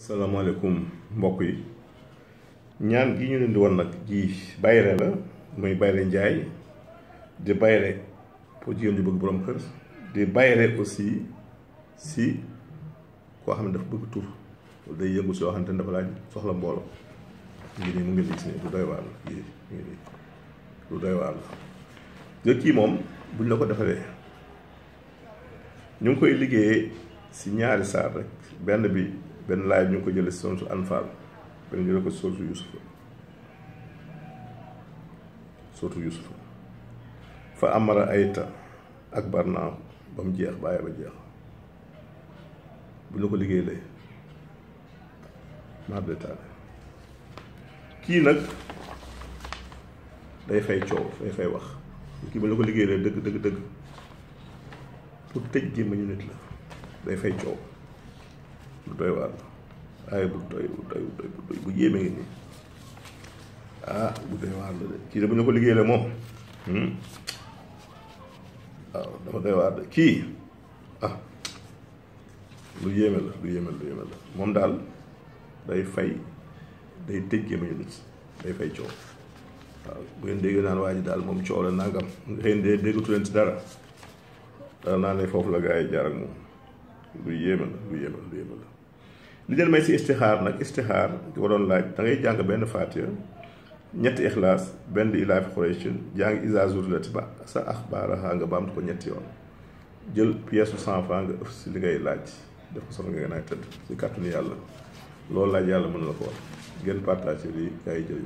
salaamaaleykum mbokk yi ñaan gi ñu leen di won nag ji bayre la muy bayre njaay di bayre pour jigéen ju bëgg borom kër di bayre aussi si koo xam ne dafa bëgg tur day yëngu si yoo xam ne dafa laaj soxla mbooloo ngi nii mu ngi gis ni lu doy waar la ngi nii lu doy waar la nga kii moom buñ la ko defaree ñu ngi koy liggéeyee si ñaari saar rek benn laay ñu ngi ko jëlee si sontu Anfal benn ñu jëlee ko si sotu Yusufa fa amara ayta ak barnaaw ba mu jeex bàyyi ba jeex bu ñu ko liggéeyee maar de taale kii nag day fay coow day fay wax kii bu ñu ko liggéeyee dëgg pour tëj gémmiñu nit la day fay coow lu doy waar ay bu doy bu yéeme ngi nii bu doy waar la de kii de bu ñu ko liggéey la moom waaw dafa doy waar de kii lu yéeme la moom daal day fay day tëj gémmiñu nit day fay coow waaw bu ngeen déggee naan waa ji daal moom coow la nangam nga xëy na déggatu leen si dara naa ne foofu la gaa yi jaar ak moom lu yéeme la li leen may si istikhar nag istikhar di waroon laaj da ngay jàng benn Faatiha ñetti ixlaas benn ilaa fi Qurayshin jàng izaa zurriyat ba sa axbaaraha nga baamtu ko ñetti yoon jël pièce 100 francs nga ëf si li ngay laaj def ko soxla nga naay tëdd si kàttanu yàlla loolu laaj yàlla mën na ko wax ngeen partagé lii gaa yi jël